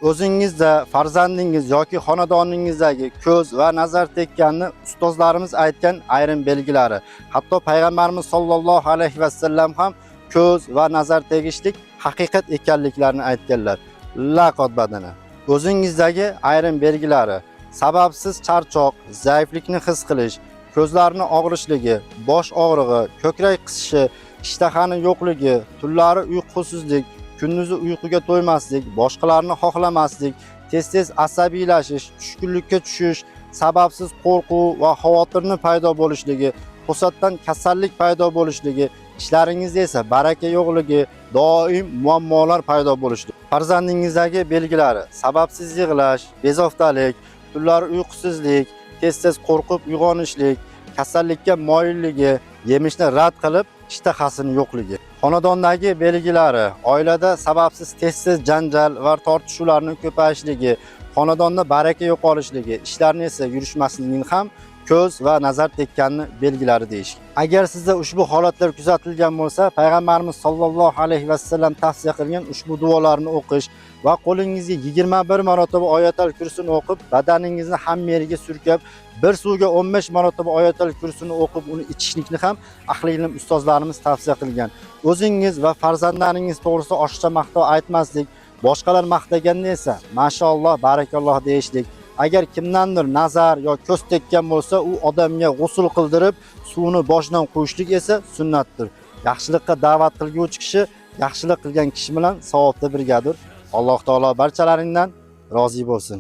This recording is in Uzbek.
O'zingizda, farzandingiz yoki xonadoningizdagi ko'z va nazar tekkanni ustozlarimiz aytgan ayrim belgilari. Hatto payg'ambarimiz sollallohu alayhi vasallam ham ko'z va nazar tegishlik haqiqat ekanliklarini aytganlar. Laqot badani. O'zingizdagi ayrim belgilari: sababsiz charchoq, zaiflikni his qilish, ko'zlarni og'rishligi, bosh og'rig'i, ko'krak qisishi, ishtahani yo'qligi, tunlari uyqusizlik, kunduzi uyquga to'ymaslik, boshqalarni xohlamaslik, tez-tez asabiylashish, tushkunlikka tushish, sababsiz qo'rquv va xavotirni paydo bo'lishligi, to'satdan kasallik paydo bo'lishligi, ishlaringizda esa baraka yo'qligi, doim muammolar paydo bo'lishligi. Farzandingizdagi belgilari: sababsiz yig'lash, bezovtalik, tunlari uyqusizlik, tez-tez qo'rqib uyg'onishlik, kasallikka moyilligi, yemishni rad qilib, ishtahasini yo'qligi. Xonadondagi belgilari: oilada sababsiz tez-tez janjal va tortishuvlarning ko'payishligi, xonadonda baraka yo'qolishligi, ishlarni esa yurishmasligini ham ko'z va nazar tekkanni belgilari deyish. Agar sizda ushbu holatlar kuzatilgan bo'lsa, payg'ambarimiz sollallohu alayhi vasallam tavsiya qilgan ushbu duolarni o'qish va qo'lingizga 21 marotaba oyatal kursini o'qib, badaningizni hamma yeriga surkab, bir suvga 15 marotaba oyatal kursini o'qib, uni ichishlikni ham ahli ilm ustozlarimiz tavsiya qilgan. O'zingiz va farzandlaringiz to'g'risida oshiqcha maqtov aytmaslik, boshqalar maqtaganda esa mashalloh, barakalloh deyishlik. Agar kimdandir nazar yo ko'z tekkan bo'lsa, u odamga g'usul qildirib, suvni boshidan quyishlik esa sunnatdir. Yaxshilikqa da'vat qilguvchi kishi yaxshilik qilgan kishi bilan savobda birgadir. Alloh taolo barchalaringdan rozi bo'lsin.